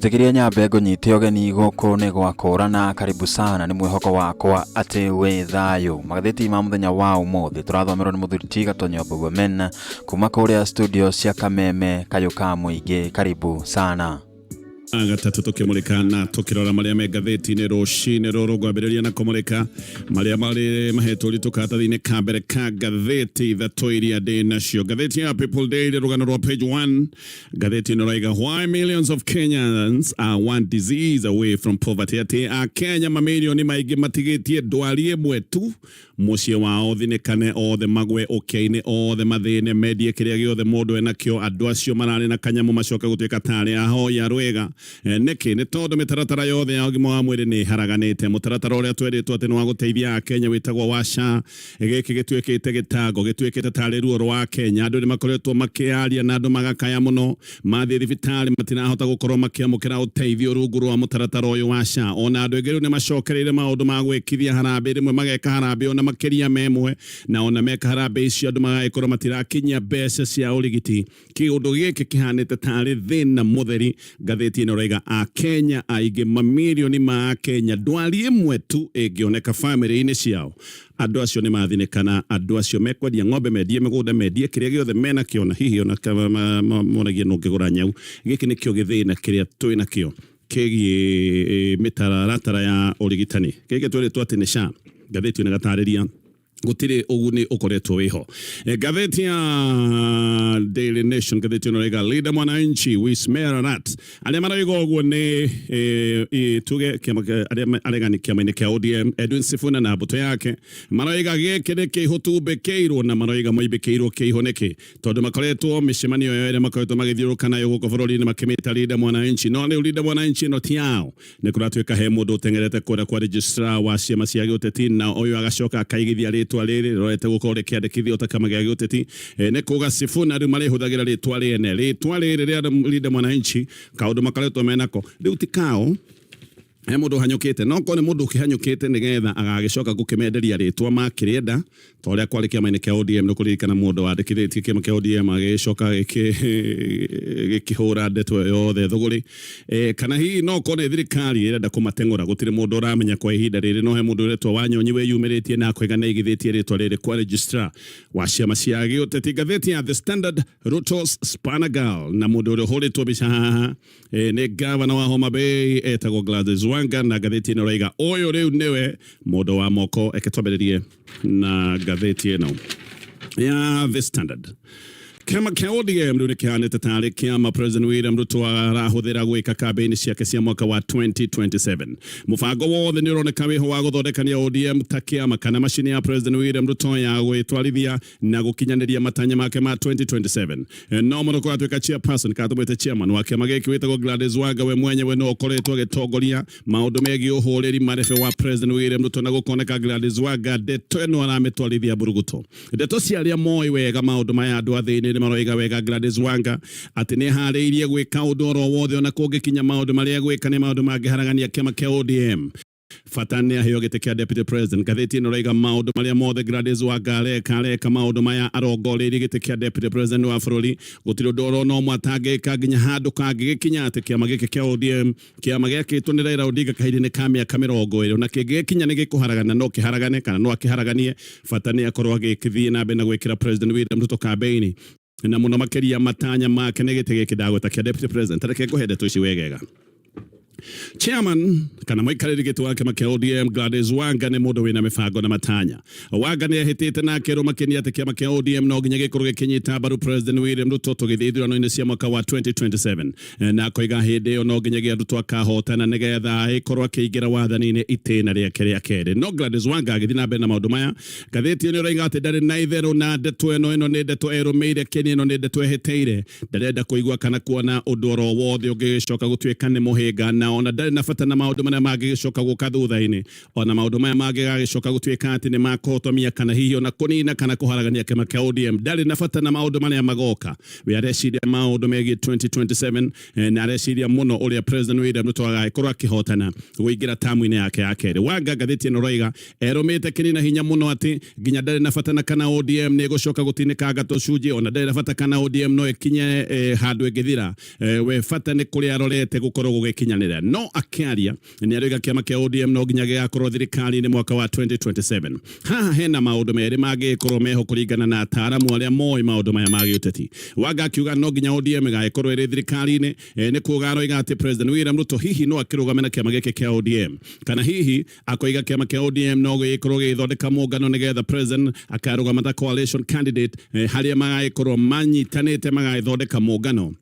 Njĩtĩkĩria nyambe ngũnyite ũgeni gũkũ nĩ gwakũrana karibu sana nĩ mwĩhoko wakwa atĩ wĩ thayũ. Magathĩti ma mũthenya wa ũmũthĩ tũrathomerwo nĩ mũthuri ti Gatonyo Bobomen kuma kũrĩa studio cia Kameme kayũ ka mũingĩ karibu sana. Gatatũ tũkĩmũrĩka na tũkĩrora marĩa me ngathĩti-inĩ rũcinĩ rũrũ. Ngwambĩrĩria na kũmũrĩka marĩa marĩ mahetwo ũritũ karatathi-inĩ ka mbere ka ngathĩti ithatũ iria ndĩ nacio. Ngathĩti ya People Daily, rũgano rwa page 1, ngathĩti ĩno ĩraiga "Why millions of Kenyans are one disease away from poverty", atĩ Akenya mamirioni maingĩ matigĩtie ndwari ĩmwe tu mũciĩ wao thinĩkane, othe magwe ũkĩa-inĩ, othe mathĩne, mendie kĩrĩa gĩothe mũndũ enakĩo. Andũ acio mararĩ na kanyamũ macoke gũtuĩka tarĩ ahoi a rwĩga. Nĩkĩ? Nĩ tondũ mĩtaratara yothe ya ũgima wa mwĩrĩ nĩ ĩharaganĩte. Mũtaratara ũrĩa twerĩtwo atĩ nĩ wa gũteithia Akenya wĩtagwo wa SHA, gĩkĩ gĩtuĩkĩte gĩtango, gĩtuĩkĩte tarĩ ruo rwa Kenya. Andũ nĩ makoretwo makĩaria na andũ magakaya mũno, mathiĩ thibitarĩ matirahota gũkorwo makĩamũkĩra ũteithio rungu rwa mũtaratara ũyũ wa SHA. Ona andũ aingĩ rĩu nĩ macokereire maũndũ ma gwĩkithia harambĩ, rĩmwe mageka harambĩ ona makĩria memwe, na ona meka harambĩ icio andũ magagĩkorwo matirakinyia mbeca cia ũrigiti. Kĩũndũ gĩkĩ kĩhanĩte tarĩ thĩna mũtheri. Ngathĩti ĩno ĩraiga Akenya aingĩ, mamirioni ma Akenya, ndwari ĩmwe tu ĩngĩoneka bamĩrĩ-inĩ ciao, andũ acio nĩ mathinĩkana. Andũ acio mekwendia ng'ombe, mendie mĩgũnda, mendie kĩrĩa gĩothe menakĩo, na hihi ona monagie nũngĩgũra nyau. Gĩkĩ nĩkĩo gĩthĩna kĩrĩa twĩ nakĩo kĩgiĩ mĩtaratara ya ũrigitani, gĩkĩ twĩrĩtwo atĩ nĩ SHA. Ngathĩti ĩno ĩgatarĩria gũtirĩ ũguni ũkoretwo wĩho. Ngathĩti ya Daily Nation, ngathĩti ĩno ĩraiga "Linda Mwananchi, we smell a rat". Arĩa maraiga ũguo nĩ tuge arĩa aregani kĩama-inĩ kĩa ODM, Edwin Sifuna na mbũtũ yake. Maraiga gĩkĩ nĩ kĩihũ tumbĩkĩirwo, na maraiga moimbĩkĩirwo kĩihũ nĩkĩ? Tondũ makoretwo mĩcemanio yao ĩrĩa makoretwo magĩthiũrũrũka nayo gũkũ bũrũri-inĩ makĩmĩta Linda Mwananchi, no rĩu Linda Mwananchi ĩno ti yao. Nĩ kũratuĩka he mũndũ ũteng'erete kũrĩa kwa registrar wa ciama cia gĩũteti, na ũyũ agacoka akaigithia rĩtwa rĩrĩ rĩrorete gũkorwo rĩkĩandĩkithio ta kĩama gĩa gĩũteti. Nĩ kuga Sifuna rĩu marĩhũthagĩra rĩtwa rĩene, rĩtwa rĩrĩ rĩa Linda Mwananchi, kaũndũ makoretwo menako rĩu ti kao. He mũndũ ũhanyũkĩte, no korwo nĩ mũndũ ũkĩhanyũkĩte nĩgetha agagĩcoka gũkĩmenderia rĩtwa makĩrĩenda ta ũrĩa kwarĩ kĩama-inĩ kĩa ODM. Nĩ kũririkana mũndũ wandĩkithĩtie kĩama kĩa ODM agĩcoka gĩkĩhũra ndeto ĩyo yothe thũgũrĩ. Kana hihi no korwo nĩ thirikari ĩrenda kũmateng'ũra, gũtirĩ mũndũ ũramenya kwa ihinda rĩrĩ. No he mũndũ ũretwo Wanyonyi wĩyumĩrĩtie na akoiga nĩ aigithĩtie rĩtwa rĩrĩ kwa registrar wa ciama cia gĩũteti. Ngathĩti ya The Standard, "Ruto's Spanner Girl", na mũndũ ũrĩa ũhũrĩtwo mbica haha nĩ gavana wa Homa Bay etagwo Gladys Wanga, na ngathĩti ĩno ĩraiga ũyũ rĩu nĩwe mũndũ wa moko. Eke twambĩrĩrie na ngathĩti ĩno ya The Standard. Kĩama kĩa ODM rĩu nĩ kĩhanĩte tarĩ kĩama President William Ruto arahũthĩra gwĩka kambĩini ciake cia mwaka wa 2027. Mũbango wothe nĩ ũroneka wĩho wa gũthondekania ODM ta kĩama kana macini ya President William Ruto ya gwĩtwarithia na gũkinyanĩria matanya make ma 2027. No mũno kũratuĩka chairperson, kana tũmwĩte chairman wa kĩama gĩkĩ wĩtagwo Gladys Wanga, we mwenyewe no ũkoretwo agĩtongoria maũndũ megiĩ ũhũrĩri marebe wa President William Ruto, na gũkoneka Gladys Wanga ndeto ĩno aramĩtwarithia mburuguto. Ndeto cia arĩa moĩ wega maũndũ maya, andũ a thĩinĩ, nĩ maroiga wega Gladys Wanga atĩ nĩ harĩirie gwĩka ũndũ oro wothe, ona kũngĩkinya maũndũ marĩa gwĩka nĩ maũndũ mangĩharagania kĩama kĩa ODM, bata nĩ aheo gĩtĩ kĩa deputy president. Ngathĩti ĩno ĩraiga maũndũ marĩa mothe Gladys Wanga areka maũndũ maya arongoreirie gĩtĩ kĩa deputy president wa bũrũri. Gũtirĩ ũndũ oro no mwatangĩka nginya handũ kangĩgĩkinya atĩ kĩama gĩkĩ kĩa ODM, kĩama gĩakĩtwo nĩ Raila Odinga kahinda-inĩ ka mĩaka 20, na kĩngĩgĩkinya nĩ gĩkũharagana, no kĩharagane kana no akĩharaganie, bata nĩ akorwo agĩthiĩ na mbere na gwĩkĩra President William Ruto kambĩini, na mũno makĩria matanya make nĩ gĩtĩ gĩkĩ ndagweta kĩa deputy president. Reke ngũhe ndeto ici wegega. Chairman kana mũikarĩri gĩtĩ wa kĩama kĩa ODM Gladys Wanga nĩ mũndũ wĩna mĩbango na matanya. Wanga nĩ ehĩtĩte na akerwo makenia atĩ kĩama kĩa ODM no nginya gĩkorwo gĩkĩnyita mbaru President William Ruto tũgĩthiĩ ithurano-inĩ cia mwaka wa 2027, na akoiga hĩndĩ ĩyo no nginyagia Ruto akahotana nĩgetha ĩkorwo akĩingĩra wathani-inĩ itĩna rĩake rĩa kerĩ. No Gladys Wanga agĩthiĩ na mbere na maũndũ maya, ngathĩti ĩno ĩroiga atĩ ndarĩ na itherũ na ndeto ĩno. Ĩno nĩ ndeto erũmĩire kĩni, ĩno nĩ ndeto ehĩtĩire. Ndarenda kũigua kana kuona ũndũ oro wothe ũngĩgĩcoka gũtuĩka nĩ mũhĩnga na Ona ndarĩ na bata na maũndũ marĩa mangĩgĩcoka gũka thutha-inĩ, ona maũndũ maya mangĩgagĩcoka gũtuĩka atĩ nĩ makũhotomia kana hihi ona kũnina kana kũharagania kĩama kĩa ODM. Ndarĩ na bata na maũndũ marĩa magoka. We areciria maũndũ megiĩ 2027, na areciria mũno ũrĩa President William Ruto agagĩkorwo akĩhotana kũingĩra tamu-inĩ yake ya kerĩ. Wanga, ngathĩti ĩno roiga, erũmĩte kĩrĩ na hinya mũno atĩ nginya ndarĩ na bata na kana ODM nĩ ĩgũcoka gũtinĩkanga tũcunjĩ, ona ndarĩ na bata kana ODM no ĩkinye handũ ĩngĩthira. We bata nĩ kũrĩa arorete gũkorwo gũgĩkinyanĩra. No akĩaria nĩ aroiga kĩama kĩa ODM no nginya gĩgakorwo thirikari-inĩ mwaka wa 2027. Haha hena maũndũ merĩ mangĩgĩkorwo meho kũringana na ataaramu arĩa moĩ maũndũ maya ma gĩũteti. Wanga akiuga no nginya ODM ĩgagĩkorwo ĩrĩ thirikari-inĩ, nĩ kuga aroiga atĩ President William Ruto hihi no akĩrũgame na kĩama gĩkĩ kĩa ODM, kana hihi akoiga kĩama kĩa ODM no gĩgĩkorwo gĩgĩthondeka mũngano nĩgetha President akarũgama ta coalition candidate, harĩa magagĩkorwo manyitanĩte magagĩthondeka mũngano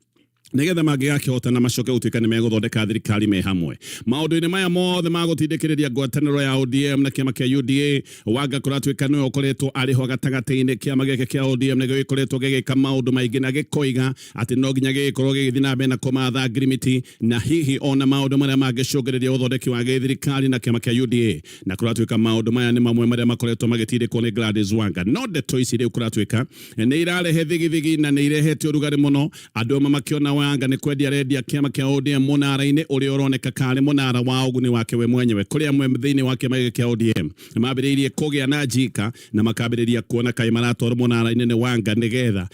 nigetha mangĩgakĩhotana macoke gũtuĩka nĩ megũthondeka thirikari me hamwe. Maũndũ-inĩ maya mothe ma gũtindĩkĩrĩria ngwatanĩro ya ODM na kĩama kĩa UDA, Wanga kũratuĩka nĩwe ũkoretwo arĩ ho gatagatĩ-inĩ. Kĩama gĩkĩ kĩa ODM nĩkĩo gĩkoretwo gĩgĩka maũndũ maingĩ na gĩkoiga atĩ no nginya gĩgĩkorwo gĩgĩthiĩ na mbere na kũmatha ngirimiti na hihi ona maũndũ marĩa mangĩcũngĩrĩria ũthondeki wa gĩthirikari na kĩama kĩa UDA. Na kũratuĩka maũndũ maya nĩ mamwe marĩa makoretwo magĩtindĩkwo nĩ Gladys Wanga. No ndeto ici rĩu kũratuĩka nĩ irarehe thigithigi na nĩ irehete ũrugarĩ mũno, andũ amwe makĩona Wanga nĩ kwendia arendia kĩama kĩa ODM mũnara-inĩ ũrĩa ũroneka karĩ mũnara wa ũguni wake we mwenyewe, kũrĩa amwe thĩinĩ wa kĩama gĩkĩ kĩa ODM mambĩrĩirie kũgĩa na njika na makambĩrĩria kuona kaĩ maratwarwo mũnara-inĩ nĩ Wanga nĩgetha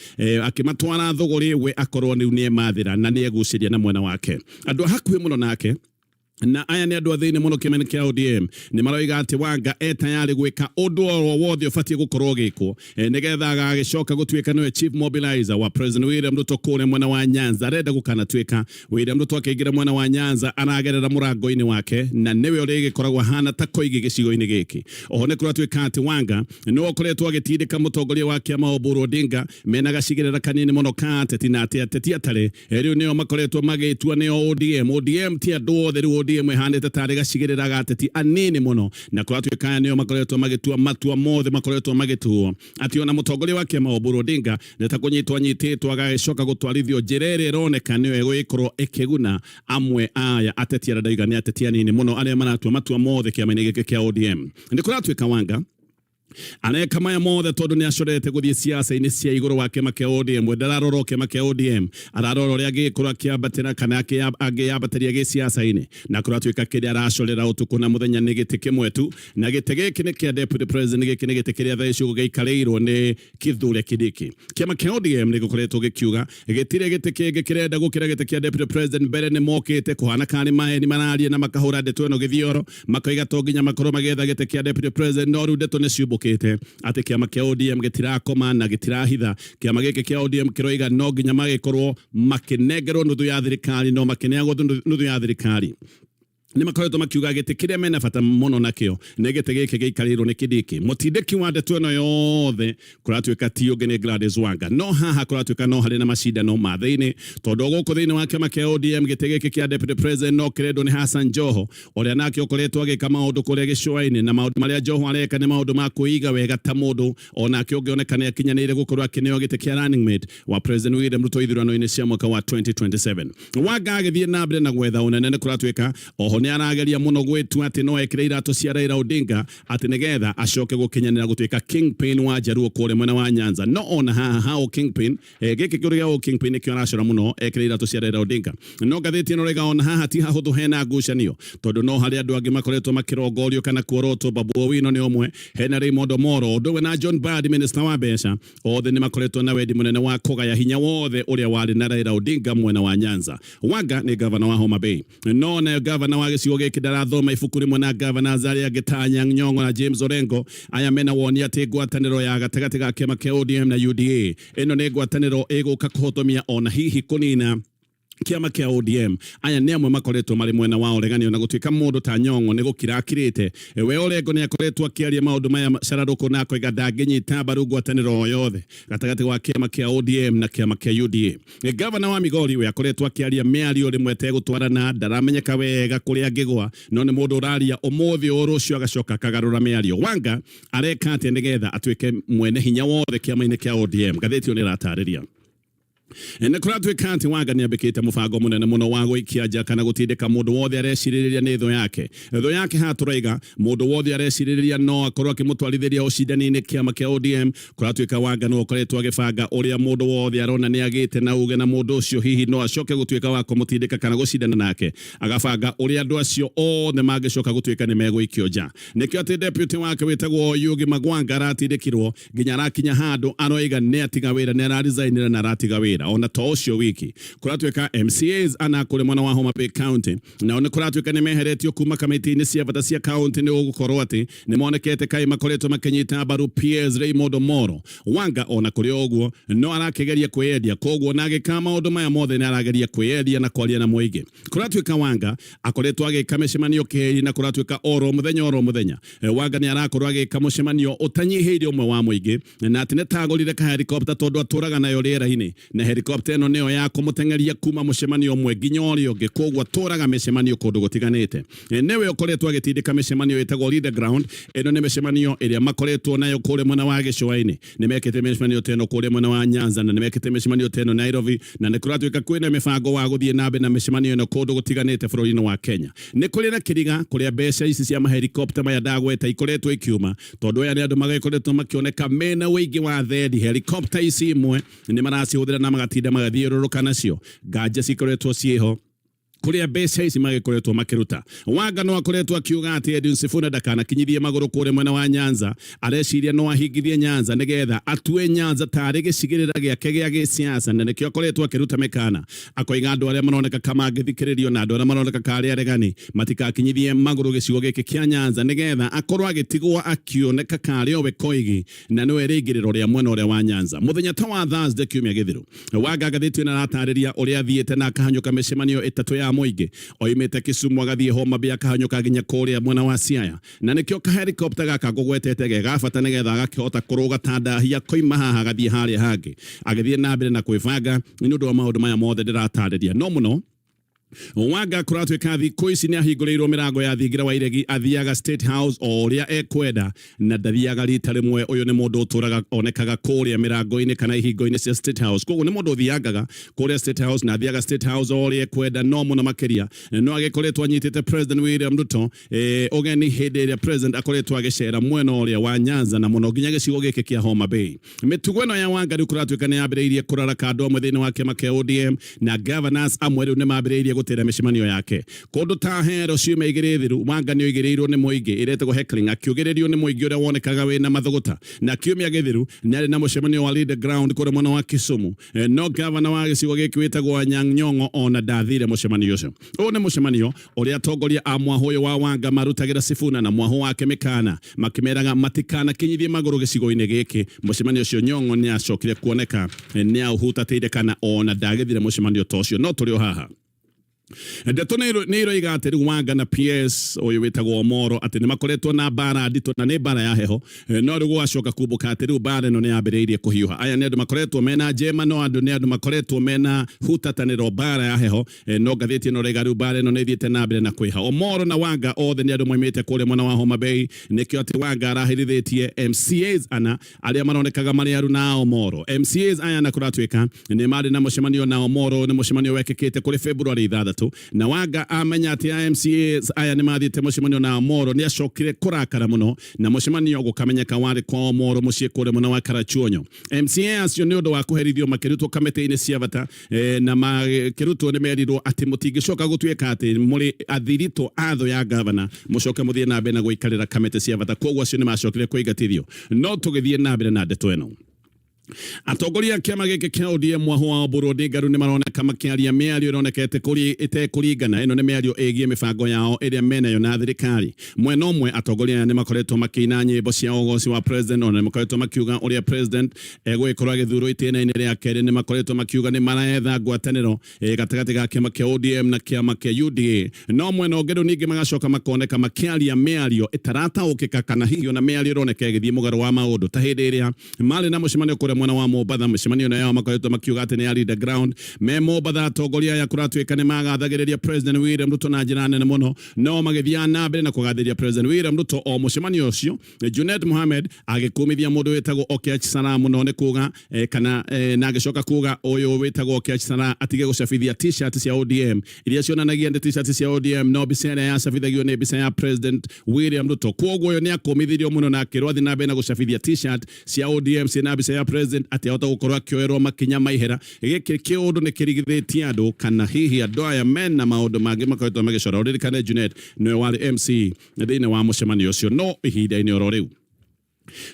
akĩmatwara thũgũrĩ we akorwo rĩu nĩemathĩra na nĩegucĩria na mwena wake andũ a hakuhĩ mũno nake. Na aya nĩ andũ a thĩinĩ mũno kĩama-inĩ kĩa ODM, nĩ maroiga atĩ Wanga e tayarĩ gwĩka ũndũ oro wothe ũbatiĩ gũkorwo ũgĩkwo, nĩgetha agagĩcoka gũtuĩka nĩwe chief mobilizer wa President William Ruto kũrĩa mwena wa Nyanza. Arenda gũkanatuĩka William Ruto akĩingĩra mwena wa Nyanza aragerera mũrango-inĩ wake, na nĩwe ũrĩgĩkoragwo ahana ta koigi gĩcigo-inĩ gĩkĩ. Oho nĩ kũratuĩka atĩ Wanga nĩwe ũkoretwo agĩtindĩka mũtongoria wa kĩama Oburu Odinga mena gacigĩrĩra kanini mũno ka ateti, na atĩ ateti atarĩ rĩu nĩo makoretwo magĩtua nĩo ODM. ODM ti andũ othe, rĩu ODM ĩhanĩte tarĩ gacigĩrĩra ga ateti anini mũno, na kũratuĩka aya nĩo makoretwo magĩtua matua mothe makoretwo magĩtuo, atĩ ona mũtongoria wa kĩama Oburu Odinga nĩ ta kũnyitwo anyitĩtwo agagĩcoka gũtwarithio njĩra ĩrĩa ĩroneka nĩyo ĩgũgĩkorwo ĩkĩguna amwe aya ateti arĩa ndaiga nĩ ateti anini mũno arĩa maratua matua mothe kĩama-inĩ gĩkĩ kĩa ODM. Nĩ kũratuĩka Wanga areka maya mothe tondũ nĩ acorete gũthiĩ ciaca-inĩ cia igũrũ wa kĩama kĩa ODM. We ndararora o kĩama kĩa ODM, ararora ũrĩa angĩgĩkorwo akĩambatĩra kana angĩyambatĩria gĩciaca-inĩ, na kũratuĩka kĩrĩa aracorera ũtukũ na mũthenya nĩ gĩtĩ kĩmwe tu, na gĩtĩ gĩkĩ nĩ kĩa deputy president. Gĩkĩ nĩ gĩtĩ kĩrĩa thaa ici gĩikarĩirwo nĩ Kithure Kindiki. Kĩama kĩa ODM nĩ gĩkoretwo gĩkiuga gĩtirĩ gĩtĩ kĩngĩ kĩrenda gũkĩra gĩtĩ kĩa deputy president. Mbere nĩ mokĩte kũhana karĩ maeni mararia na makahũra ndeto ĩno gĩthioro, makoiga to nginya makorwo magĩetha gĩtĩ kĩa deputy president, no rĩu ndeto nĩ ciumbũkĩte atĩ kĩama kĩa ODM gĩtirakoma na gĩtirahitha. Kĩama gĩkĩ kĩa ODM kĩroiga no nginya magĩkorwo makĩnengerwo nuthu ya thirikari, no makĩneagwo nuthu ya thirikari nĩ makoretwo makiuga gĩtĩ kĩrĩa mena bata mũno nakĩo nĩ gĩtĩ gĩkĩ gĩikarĩirwo nĩ Kindiki. Mũtindĩki wa ndeto ĩno yothe kũratuĩka ti ũngĩ nĩ Gladys Wanga. No haha kũratuĩka no harĩ na macindano ma thĩinĩ, tondũ gũkũ thĩinĩ wa kĩama kĩa ODM gĩtĩ gĩkĩ kĩa deputy president no kĩrendwo nĩ Hassan Joho, ũrĩa nake ũkoretwo agĩka maũndũ kũrĩa gĩcũa-inĩ, na maũndũ marĩa Joho areka nĩ maũndũ ma kwĩiga wega ta mũndũ onake ũngĩoneka nĩ akinyanĩire gũkorwo akĩneo gĩtĩ kĩa running mate wa President William Ruto ithurano-inĩ cia mwaka wa 2027. Wanga agĩthiĩ na mbere na gwetha ũnene, nĩ kũratuĩka oho nĩ arageria mũno gwĩtua atĩ no ekĩre iratũ cia Raila Odinga atĩ nĩgetha acoke gũkinyanĩra gũtuĩka kingpin wa Jaluo kũrĩa mwena wa Nyanza. No ona haha ha ũ kingpin, gĩkĩ kĩũndũ gĩa ũ kingpin nĩkĩo aracora mũno ekĩre iratũ cia Raila Odinga. No ngathĩti ĩno rĩga ona haha ti hahũthũ, hena ngucanio, tondũ no harĩ andũ angĩ makoretwo makĩrongorio kana kuorotwo. Babu Owino nĩ ũmwe, hena Raymond Omolo, ũndũ ũmwe na John Mbadi, minister wa mbeca, othe nĩ makoretwo na wendi mũnene wa kũgaya hinya wothe ũrĩa warĩ na Raila Odinga mwena wa Nyanza. Wanga nĩ gavana wa Homa Bay, no nayo gavana wa gĩcigo gĩkĩ ndarathoma ibuku rĩmwe na governors arĩa angĩ ta Anyang' Nyong'o na James Orengo. Aya mena woni atĩ ngwatanĩro ya gatagatĩ ga kĩama kĩa ODM na UDA ĩno nĩ ngwatanĩro ĩgũka kũhotomia ona hihi kũnina kĩama kĩa ODM. Aya nĩ amwe makoretwo marĩ mwena wa ũregani, ona gũtuĩka mũndũ ta Nyong'o nĩ gũkira akirĩte. We Orengo nĩ akoretwo akĩaria maũndũ maya cararũkũ na akoiga ndangĩnyita mbaru ngwatanĩro o yothe gatagatĩ wa kĩama kĩa ODM na kĩama kĩa UDA. Gavana wa Migori we akoretwo akĩaria mĩario rĩmwe ĩtegũtwarana, ndaramenyeka wega kũrĩa angĩgwa, no nĩ mũndũ ũraria ũmũthĩ o rũciũ agacoka akagarũra mĩario. Wanga areka atĩa nĩgetha atuĩke mwene hinya wothe kĩama-inĩ kĩa ODM? Ngathĩti ĩyo nĩ ĩratarĩria. Nĩ kũratuĩka atĩ Wanga nĩ ambĩkĩte mũbango mũnene mũno wa gũikia nja kana gũtindĩka mũndũ wothe arecirĩrĩria nĩ thũ yake. Thũ yake haha tũraiga mũndũ wothe arecirĩrĩria no akorwo akĩmũtwarithĩria ũcindani-inĩ kĩama kĩa ODM. Kũratuĩka Wanga nĩwe ũkoretwo agĩbanga ũrĩa mũndũ wothe arona nĩ agĩte na uge na mũndũ ũcio hihi no acoke gũtuĩka wa kũmũtindĩka kana gũcindana nake. Agabanga ũrĩa andũ acio othe mangĩcoka gũtuĩka nĩ megũikio nja. Nĩkĩo atĩ deputy wake wĩtagwo Oyugi Magwanga aratindĩkirwo nginya arakinya handũ aroiga nĩ atiga wĩra, nĩ araresignĩra na aratiga wĩra. Ona to ũcio wiki, kũratuĩka MCAs ana kũrĩ mwena wa Homa Bay County nao nĩ kũratuĩka nĩ meheretio kuma kamĩtĩ-inĩ cia bata cia county nĩ gũkorwo atĩ nĩ monekete kaĩ makoretwo makĩnyita mbaru PS Raymond Omoro. Wanga ona kũrĩ o ũguo no arakĩgeria kwĩyendia, koguo na agĩka maũndũ maya mothe nĩ arageria kwĩyendia na kwaria na mũingĩ. Kũratuĩka Wanga akoretwo agĩka mĩcemanio kĩheri na kũratuĩka oro mũthenya oro mũthenya Wanga nĩ arakorwo agĩka mũcemanio ũtanyihĩire ũmwe wa mũingĩ, na atĩ nĩ tagũrire ka helicopter tondũ atũraga nayo rĩera-inĩ, na helicopter ĩno nĩyo ya kũmũteng'eria kuma mũcemanio ũmwe nginya ũrĩa ũngĩ, koguo atũraga mĩcemanio kũndũ gũtiganĩte. Nĩwe ũkoretwo agĩtindĩka mĩcemanio ĩtagwo Lead the Ground. Ĩno nĩ mĩcemanio ĩrĩa makoretwo nayo kũrĩa mwena wa gĩcũa-inĩ. Nĩ mekĩte mĩcemanio ta ĩno kũrĩa mwena wa Nyanza, na nĩ mekĩte mĩcemanio ta ĩno Nairobi, na nĩ kũratuĩka kwĩna mĩbango wa gũthiĩ na mbere na mĩcemanio ĩno kũndũ gũtiganĩte bũrũri-inĩ wa Kenya. Nĩ kũrĩ na kĩriga kũrĩa mbeca ici cia mahelikopta maya ndagweta ikoretwo ikiuma, tondũ aya nĩ andũ magĩkoretwo makĩoneka mena ũingĩ wa thendi. Helikopta ici imwe nĩ maracihũthĩra na magatinda magathiũrũrũka nacio. Nganja cikoretwo ciĩho kuria mbeca ici magĩkoretwo makĩruta. Wanga no akoretwo akiuga atĩ Edwin Sifuna ndakanakinyithie magũrũ kũrĩa mwena wa Nyanza, areciria no ahingithie Nyanza nĩgetha atue Nyanza tarĩ gĩcigĩrĩra gĩake gĩa gĩsiasa, na nĩkĩo akoretwo akĩruta mĩkana akoiga andũ arĩa maroneka ka mangĩthikĩrĩrio na andũ arĩa maroneka karĩ aregani matikakinyithie magũrũ gĩcigo gĩkĩ kĩa Nyanza nĩgetha akorwo agĩtigwo akĩoneka karĩ owe koigi na nĩwe rĩingĩrĩro rĩa mwena ũrĩa wa Nyanza. Mũthenya ta wa Thursday kiumia gĩthiru, Wanga ngathĩti ĩno aratarĩria ũrĩa athiĩte na akahanyũka mĩcemanio ĩtatũ ya mũingĩ. Oimĩte Kisumu agathiĩ Homa Bay akahanyũka nginya kũrĩa mwena wa Siaya, na nĩkĩo ka helicopter gaka ngũgwetete ge ga bata nĩgetha agakĩhota kũrũga ta ndahia koima haha agathiĩ harĩa hangĩ, agĩthiĩ na mbere na kwĩbanga nĩ ũndũ wa maũndũ maya mothe ndĩratarĩria. No mũno Wanga kũratuĩka thikũ ici nĩ ahingũrĩirwo mĩrango ya thingira wa iregi, athiaga State House o ũrĩa ekwenda na ndathiaga rita rĩmwe. Ũyũ nĩ mũndũ ũtũraga onekaga kũrĩa mĩrango-inĩ kana ihingo-inĩ cia State House, koguo nĩ mũndũ ũthiangaga kũrĩa State House na athiaga State House o ũrĩa ekwenda. No mũno makĩria no agĩkoretwo anyitĩte President William Ruto ũgeni hĩndĩ ĩrĩa President akoretwo agĩcera mwena ũrĩa wa Nyanza na mũno nginya gĩcigo gĩkĩ kĩa Homa Bay. Mĩtugo ĩno ya Wanga rĩu kũratuĩka nĩ yambĩrĩirie kũraraka andũ amwe thĩinĩ wa kĩama kĩa ODM, na governors amwe rĩu nĩ mambĩrĩirie gũtĩra mĩcemanio yake. Kũndũ ta Ahero ciumia igĩrĩ thiru, Wanga nĩ oigĩrĩirwo nĩ mũingĩ ĩretagwo heckling, akĩugĩrĩrio nĩ mũingĩ ũrĩa wonekaga wĩna mathũgũta. Na kiumia gĩthiru nĩ arĩ na mũcemanio wa Lead the Ground kũrĩa mwena wa Kisumu, no gavana wa gĩcigo gĩkĩ wĩtagwo Anyang' Nyong'o ona ndathire mũcemanio ũcio. Ũyũ nĩ mũcemanio ũrĩa atongoria a mwahũ ũyũ wa Wanga marutagĩra Sifuna na mwahũ wake mĩkana, makĩmeraga matikanakinyithie magũrũ gĩcigo-inĩ gĩkĩ. Mũcemanio ũcio Nyong'o nĩ acokire kuoneka nĩ aũhutatĩire kana ona ndagĩthire mũcemanio ta ũcio. No tũrĩ o haha, ndeto nĩ iroiga atĩ rĩu Wanga na PS ũyũ wĩtagwo Omoro atĩ nĩ makoretwo na mbara nditũ na nĩ mbara ya heho, no rĩu gũgacoka kumbũka atĩ rĩu mbara ĩno nĩ yambĩrĩirie kũhiũha. Aya nĩ andũ makoretwo mena njema, no andũ nĩ andũ makoretwo mena hutatanĩro, mbara ya heho. No ngathĩti ĩno rĩga rĩu mbara ĩno nĩ ĩthiĩte na mbere na kwĩha. Omoro na Wanga othe nĩ andũ moimĩte kũrĩa mwena wa Homa Bay, nĩkĩo atĩ Wanga araherithĩtie MCAs ana arĩa maronekaga marĩ aruna a Omoro. MCAs aya na kũratuĩka nĩ marĩ na mũcemanio na Omoro, nĩ mũcemanio wekĩkĩte kũrĩ February 6, na Wanga amenya atĩ a MCAs aya nĩ mathiĩte mũcemanio na Omoro nĩ acokire kũrakara mũno, na mũcemanio gũkamenyeka warĩ kwa Omoro mũciĩ kũrĩa mwena wa Karachuonyo. MCA acio nĩ ũndũ wa kũherithio makĩrutwo kamĩtĩ-inĩ cia bata, na makĩrutwo nĩ merirwo atĩ mũtingĩcoka gũtuĩka atĩ mũrĩ athiritũ a thũ ya gavana, mũcoke mũthiĩ na mbere na gũikarĩra kamĩtĩ cia bata. Koguo acio nĩ macokire kũingatithio. No tũgĩthiĩ na mbere na ndeto ĩno, atongoria a kĩama gĩkĩ kĩa ODM mwahũ wa Oburu Odinga rĩu nĩ maroneka makĩaria mĩario ĩroneka ĩtekũringana. Ĩno nĩ mĩario ĩgiĩ mĩbango yao ĩrĩa menayo na thirikari. Mwena ũmwe atongoria aya nĩ makoretwo makĩina nyĩmbo cia ũgoci wa president, ona nĩ makoretwo makiuga ũrĩa president egũgĩkorwo agĩthurwo itĩna-inĩ rĩa kerĩ. Nĩ makoretwo makiuga nĩ maretha ngwatanĩro gatagatĩ ga kĩama kĩa ODM na kĩama kĩa UDA. No mwena ũngĩ rĩu ningĩ magacoka makoneka makĩaria mĩario ĩtarataũkĩka, kana hihi ona mĩario ĩroneka ĩgĩthiĩ mũgarũ wa maũndũ, ta hĩndĩ ĩrĩa marĩ na mũcemanio kũrĩa Mwena wa Mombatha mĩcemanio ĩno yao makoretwo makiuga atĩ nĩ ya leader ground me Mombatha. Atongoria aya kũratuĩka nĩ magathagĩrĩria President William Ruto na njĩra nene mũno, no magĩthiaga na mbere na kũgathĩrĩria President William Ruto o mũcemanio ũcio, Junet Mohamed agĩkũmithia mũndũ wĩtagwo Okiach Salah mũno nĩ kuga kana na agĩcoka kuga ũyũ wĩtagwo Okiach Salah atige gũcabithia T-shirt cia ODM iria cionanagia nĩ T-shirt cia ODM, no mbica ĩrĩa yacabithagio nĩ mbica ya President William Ruto. Kwoguo ũyũ nĩ akũmithirio mũno na akĩrwo athiĩ na mbere na gũcabithia T-shirt cia ODM ciĩna mbica ya President atĩ ahota gũkorwo akĩoerwo makinya ma ihera. Gĩkĩ kĩũndũ nĩ kĩrigithĩtie andũ kana hihi andũ aya mena maũndũ mangĩ makoretwo magĩcora. Ũririkane Junet nĩwe warĩ MC thĩinĩ wa mũcemanio ũcio. No ihinda-inĩ oro rĩu,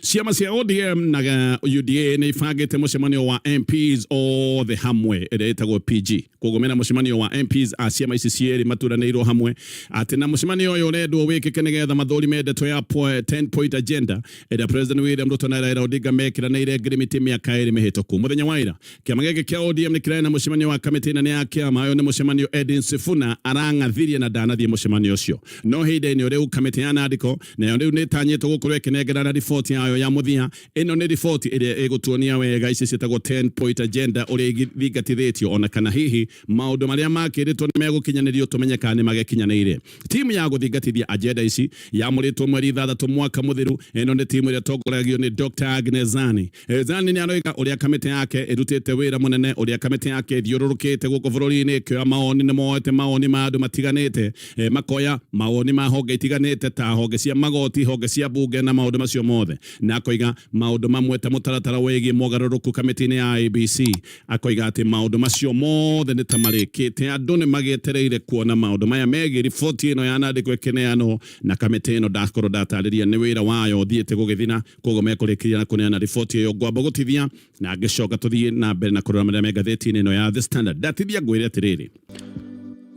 ciama cia ODM na UDA nĩ ibangĩte mũcemanio wa MPs othe hamwe ĩrĩa ĩtagwo PG. Koguo mena mũcemanio wa MPs a ciama ici cierĩ maturanĩirwo hamwe, atĩ na mũcemanio ũyũ ũrendwo wĩkĩke nĩgetha mathũrime ndeto ya 10 point agenda ĩrĩa President William Ruto na Raila Odinga mekĩranĩire ngirimiti mĩaka 2 mĩhĩtũku. Mũthenya wa ira, kĩama gĩkĩ kĩa ODM nĩ kĩrarĩ na mũcemanio wa kamĩtĩ nene ya kĩama. Ũyũ nĩ mũcemanio Edwin Sifuna arang'athirie na ndanathiĩ mũcemanio ũcio. No ihinda-inĩ rĩu, kamĩtĩ ya Nandiko nayo rĩu nĩ ĩtanyĩtwo gũkorwo ĩkĩnengerana riboti yayo ya mũthia. Ĩno nĩ riboti ĩrĩa ĩgũtuonia wega ici ciĩtagwo 10 point agenda ũrĩa ithingatithĩtio, ona kana hihi maũndũ marĩa makĩrĩtwo nĩ megũkinyanĩrio, tũmenye kana nĩ magĩkinyanĩire. Timu ya gũthingatithia agenda ici yamũrĩtwo mweri 6 mwaka mũthiru. Ĩno nĩ timu ĩrĩa ĩtongoragio nĩ Dr. Agnes Zani. Zani nĩ aroiga ũrĩa kamĩtĩ yake ĩrutĩte wĩra mũnene, ũrĩa kamĩtĩ yake ĩthiũrũrũkĩte gũkũ bũrũri-inĩ ĩkĩoya mawoni. Nĩ moete mawoni ma andũ matiganĩte, makoya mawoni ma honge itiganĩte ta honge cia magoti, honge cia bunge na maũndũ macio mothe, na akoiga maũndũ mamwe ta mũtaratara wĩgiĩ mogarũrũku kamĩtĩ-inĩ ya IEBC. Akoiga atĩ maũndũ macio mothe nĩ ta marĩkĩte. Andũ nĩ magĩetereire kuona maũndũ maya megiĩ riboti ĩno yanandĩkwo ĩkĩneanwo na kamĩtĩ ĩno. Ndakorwo ndatarĩria nĩ wĩra wayo ũthiĩte gũgĩthira, koguo mekũrĩkĩria na kũneana riboti ĩyo. Ngwamba gũtithia na ngĩcoka tũthiĩ na mbere na kũrora marĩa me ngathĩti-inĩ ĩno ya The Standard. Ndatithia ngwĩre atĩrĩrĩ.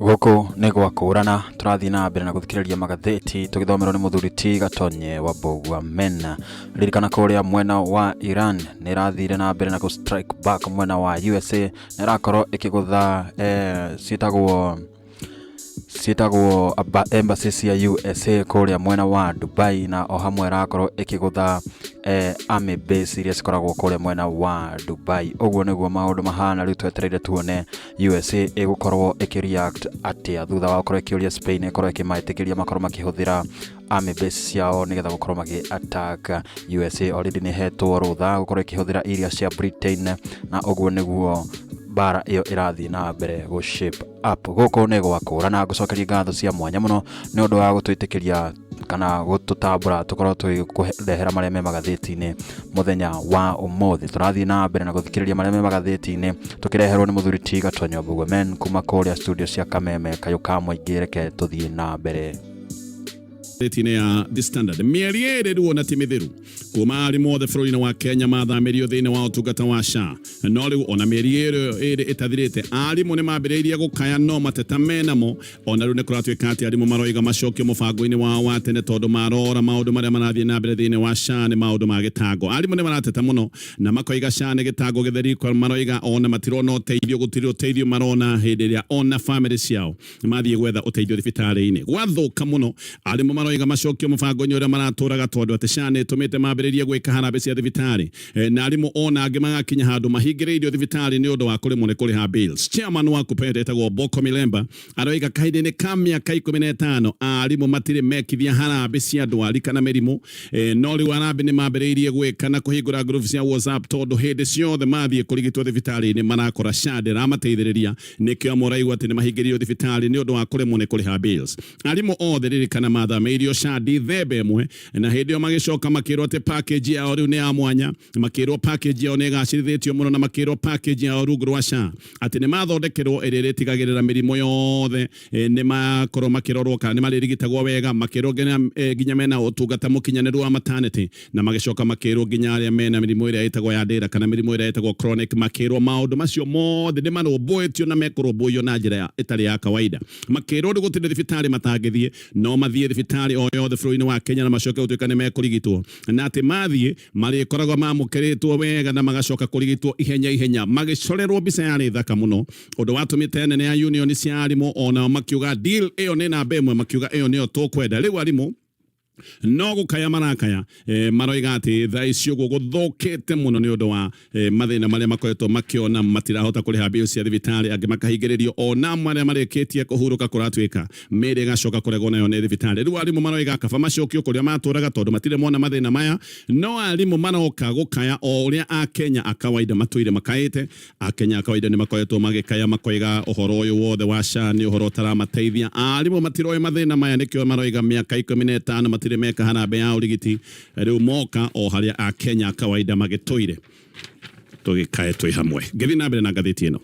Gũkũ nĩ gwa kũrana. Tũrathiĩ na mbere na gũthikĩrĩria magathĩti tũgĩthomerwo nĩ mũthuri ti Gatonye wa Mbũgua Mena. Ririkana kũrĩa mwena wa Iran nĩ ĩrathire na mbere na gũ strike back mwena wa USA, nĩ ĩrakorwo ĩkĩgũtha ciĩtagwo embassy cia USA kũrĩa mwena wa Dubai, na o hamwe ĩrakorwo ĩkĩgũtha army base iria cikoragwo kũrĩa mwena wa Dubai. Ũguo nĩguo maũndũ mahana. Rĩu twetereire tuone USA ĩgũkorwo ĩkĩreact atĩa thutha wa gũkorwo ĩkĩũria Spain ĩkorwo ĩkĩmaĩtĩkĩria makorwo makĩhũthĩra army base ciao nĩgetha gũkorwo magĩ attack USA. Already nĩ hetwo rũtha gũkorwo ĩkĩhũthĩra iria cia Britain, na ũguo nĩguo mbara ĩyo ĩrathiĩ na mbere gũ shape up. Gũkũ nĩ gwakũra na ngũcokeria ngatho cia mwanya mũno nĩ ũndũ wa gũtwĩtĩkĩria kana gũtũtambũra tũkorwo tũgĩkũrehera marĩa me magathĩti-inĩ mũthenya wa ũmũthĩ. Tũrathiĩ na mbere na gũthikĩrĩria marĩa me magathĩti-inĩ tũkĩreherwo nĩ mũthuri ti Gatonyo Mbugua Men kuma kũrĩa studio cia Kameme Kayũ ka Mũingĩ. Reke tũthiĩ na mbere. Ngathĩti-inĩ ya The Standard, mĩeri 2 rĩu ona ti mĩthiru kuma arimũ othe bũrũri-inĩ wa Kenya mathamĩrio thĩinĩ wa ũtungata wa SHA. No rĩu ona mĩeri 2 ĩtathirĩte, arimũ nĩ mambĩrĩirie gũkaya no mateta menamo. Ona rĩu nĩ kũratuĩka atĩ arimũ maroiga macokio mũbango-inĩ wao wa tene, tondũ marora maũndũ marĩa marathiĩ na mbere thĩinĩ wa SHA nĩ maũndũ ma gĩtango. Arimũ nĩ marateta mũno na makoiga SHA nĩ gĩtango gĩtheri. Kwa maroiga ona matirona ũteithio, gũtirĩ ũteithio marona hĩndĩ ĩrĩa ona famĩlĩ ciao mathiĩ gwetha ũteithio thibitarĩ-inĩ. Gwathũka mũno, arimũ maroiga macokio mũbango-inĩ ũrĩa maratũraga, tondũ atĩ SHA nĩ ĩtũmĩte mambĩrĩrie gwĩka harambĩ cia thibitarĩ, na arimũ ona angĩ magakinya handũ mahingĩrĩirio thibitarĩ nĩ ũndũ wa kũremwo nĩ kũrĩha bills. Chairman wa KUPPET etagwo Boko Milemba aroiga kahinda-inĩ ka mĩaka 15 arimũ matirĩ mekithia harambĩ cia ndwari kana mĩrimũ, no rĩu harambĩ nĩ mambĩrĩirie gwĩka na kũhingũra group cia WhatsApp, tondũ hĩndĩ ciothe mathiĩ kũrigitwo thibitarĩ-inĩ marakora SHA ndĩramateithĩrĩria. Nĩkĩo amwe ũraigua atĩ nĩ mahingĩrĩirio thibitarĩ nĩ ũndũ wa kũremwo nĩ kũrĩha bills. Arimũ othe ririkana mathamĩirio SHA Dithemba 1, na hĩndĩ ĩyo magĩcoka makĩrwo atĩ package yao rĩu nĩ ya mwanya, makĩrwo package yao nĩ ĩgacĩrithĩtio mũno, na makĩrwo package yao rungu rwa SHA atĩ nĩ mathondekerwo ĩrĩa ĩrĩtigagĩrĩra mĩrimũ yothe nĩ makorwo makĩrorwo kana nĩ marĩrigitagwo wega. Makĩrwo nginya mena ũtungata mũkinyanĩru wa maternity, na magĩcoka makĩrwo nginya arĩa mena mĩrimũ ĩrĩa ĩtagwo ya ndĩra kana mĩrimũ ĩrĩa ĩtagwo chronic, makĩrwo maũndũ macio mothe nĩ marũmbũĩtio na mekũrũmbũiyo na njĩra ĩtarĩ ya kawaida. Makĩrwo rĩu gũtirĩ thibitarĩ matangĩthiĩ, no mathiĩ thibitarĩ o yothe bũrũri-inĩ wa Kenya na macoke gũtuĩka nĩ mekũrigitwo, na atĩ mathiĩ marĩkoragwo mamũkĩrĩtwo wega na magacoka kũrigitwo ihenya ihenya. Magĩcorerwo mbica yarĩ thaka mũno, ũndũ watũmĩte anene a union cia arimũ onao makiuga deal ĩyo nĩ namba 1, makiuga ĩyo nĩyo tũkwenda. Rĩu arimũ No gukaya marakaya maroiga ati thaa ici uguo guthukite muno ni undu wa mathina maria makoretwo makiona matirahota kuriha mbia cia thibitarĩ, angĩ makahingĩrĩrio, ona marĩa marĩkĩtie kũhurũka kũratuĩka mĩĩrĩ ĩgacoka kũregwo nayo nĩ thibitarĩ. Rĩu arimũ maroiga kaba macokio kũrĩa matũraga tondũ matirĩ mona mathĩna maya. No arimũ maroka gũkaya o ũrĩa Akenya a kawaida matũire makaĩte. Akenya a kawaida nĩ makoretwo magĩkaya makoiga ũhoro ũyũ wothe wa SHA nĩ ũhoro ũtaramateithia. Arimũ matiroĩ mathĩna maya, nĩkĩo maroiga mĩaka 15 matirĩ meka harambee ya ũrigiti. Rĩu moka o harĩa Akenya a kawaida magĩtũire, tũgĩkae twĩ hamwe. Ngĩthiĩ na mbere na ngathĩti ĩno,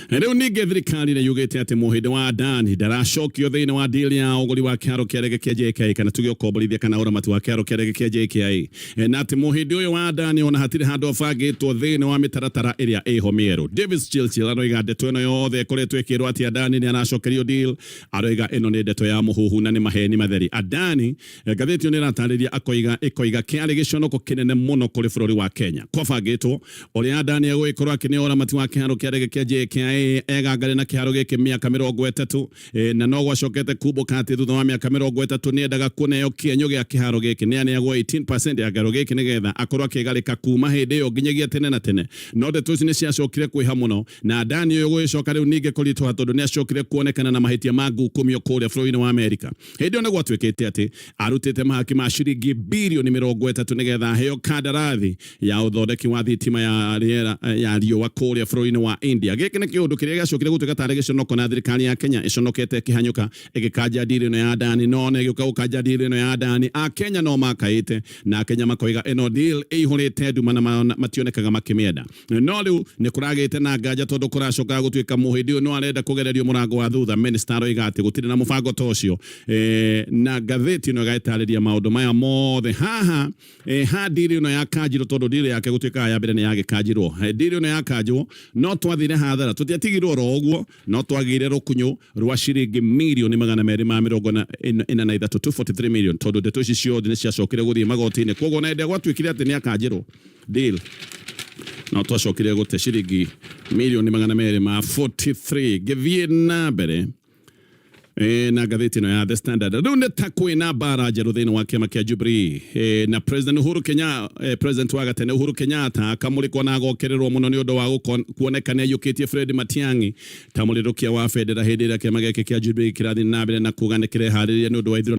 rĩu ningĩ thirikari nĩ yugĩte atĩ mũhĩndĩ wa Adani ndaracokio thĩinĩ wa deal ya ũgũri wa kĩharo kĩa ndege kĩa JKIA, kana tuge ũkomborithia kana ũramati wa kĩharo kĩa ndege kĩa JKIA, na atĩ mũhĩndĩ ũyũ wa Adani ona hatirĩ handũ abangĩtwo thĩinĩ wa mĩtaratara ĩrĩa ĩho mĩerũ. Davis Chirchir aroiga ndeto ĩno yothe ĩkoretwo ĩkĩrwo atĩ Adani nĩ aracokerio deal, aroiga ĩno nĩ ndeto ya mũhuhu na nĩ maheni matheri. Adani, ngathĩti ĩyo nĩ ĩratarĩria akoiga ĩkoiga kĩarĩ gĩconoko kĩnene mũno kũrĩ bũrũri wa Kenya. Kwabangĩtwo ũrĩa Adani egũgĩkorwo akĩneo ũramati wa kĩharo kĩa ndege kĩa JKIA egangare na kĩharo gĩkĩ mĩaka 30, na no gwacokete kumbũka atĩ thutha wa mĩaka 30 nĩendaga kũneo kĩenyũ gĩa kĩharo gĩkĩ, nĩ aneagwo 18% ya kĩharo gĩkĩ nĩgetha akorwo akĩgarĩka kuma hĩndĩ ĩyo nginyagia tene na tene. No ndeto ici nĩ ciacokire kwĩha mũno na Adani ũyũ gũgĩcoka rĩu ningĩ kũritũha tondũ nĩ acokire kuonekana na mahĩtia ma ngukumio kũrĩa bũrũri-inĩ wa Amerika. Hĩndĩ ĩyo nĩ gwatuĩkĩte atĩ arutĩte mahaki ma ciringi birioni 30 nĩgetha aheo kandarathi ya ũthondeki wa thitima ya rĩera ya riũa kũrĩa bũrũri-inĩ wa India. Gĩkĩ nĩ kĩũndũ kĩrĩa gĩacokire gũtuĩka tarĩ gĩconoko na thirikari ya Kenya ĩconokete ĩkĩhanyũka ĩgĩkanja deal ĩno ya Adani. No ona ĩgĩũka gũkanja deal ĩno ya Adani, Akenya no makaĩte na Akenya makoiga ĩno deal ĩihũrĩte nduma na mationekaga makĩmĩenda. No rĩu nĩ kũragĩte na nganja tondũ kũracoka gũtuĩka mũhĩndĩ ũyũ no arenda kũgererio mũrango wa thutha. Minister aroiga atĩ gũtirĩ na mũbango ta ũcio, na ngathĩti ĩno ĩgagĩtarĩria maũndũ maya mothe haha. Ha deal ĩno ya kanjirwo, tondũ deal yake gũtuĩkaga ya mbere nĩ yagĩkanjirwo. Deal ĩno yakanjwo no twathire hathara, tũtiatigirwo oro ũguo, no twagĩire rũkunyo rwa ciringi mirioni 243, 243 million, tondũ ndeto ici ciothe nĩ ciacokire gũthiĩ magoti-inĩ. Koguo na hĩndĩ ĩrĩa gwatuĩkire atĩ nĩ akanjĩrwo deal, no twacokire gũte ciringi mirioni 243. Ngĩthiĩ na mbere na ngathĩti ĩno ya The Standard, rĩu nĩ ta kwĩna mbara njerũ thĩinĩ wa kĩama kĩa Jubilee, na President Uhuru Kenyatta, President wa gatene Uhuru Kenyatta akamũrĩkwo na agokererwo mũno nĩ ũndũ wa kuoneka nĩ aiyũkĩtie Fred Matiang'i ta mũrĩrũkia wa bendera hĩndĩ ĩrĩa kĩama gĩake kĩa Jubilee kĩrathiĩ na mbere na kuga nĩ kĩreharĩria nĩ ũndũ wa ithurano.